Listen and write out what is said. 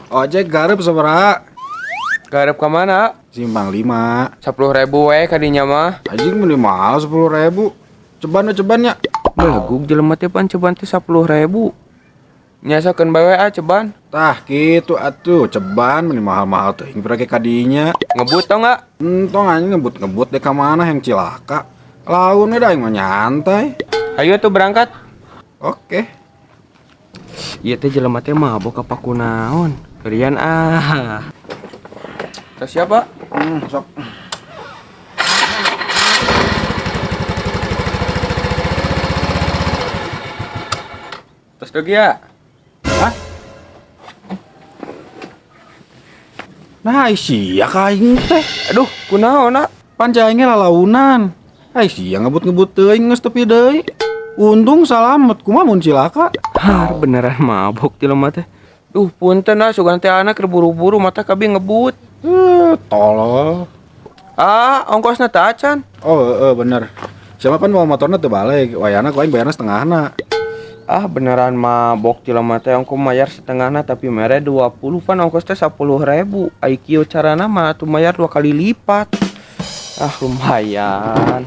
Ojek gareup sabaraha? Gareup ka mana? Simpang 5. 10.000 we kadinya mah. Anjing meni mahal 10.000. Ceban we ceban nya. Belegug jelema teh pan ceban teh 10.000. Nyasakeun bae we ah ceban. Tah kitu atuh ceban meni mahal-mahal teuing pira ke kadinya. Ngebut tau nggak? Entong anjing ngebut-ngebut deh ka mana yang cilaka. Laun we da aing mah nyantai. Ayo tuh berangkat. Oke. Ieu teh jelema teh mabok apa kunaon? Kerian ah. Terus siapa? Sok. Terus dogi ya? Hah? Nah, sia ka aing teh. Aduh, kunaon ah? Pan cai aing ge lalaunan. Ai sia ngebut-ngebut teuing geus tepi deui. Untung salamet, kumaha mun cilaka? Har, beneran mabok jelema teh. Duh, punten ah, sugan teh anak keur buru-buru mata kabi ngebut. Tolol. Ah, ongkosna teh acan. Oh, heeh bener. Siapa pan mau motorna teu balik, wayana ku aing bayarna setengahna. Ah, beneran mabok jelema teh ongko mayar setengahna tapi mere 20 pan ongkos teh 10.000. Ai kieu carana mah atuh mayar 2 kali lipat. Ah, lumayan.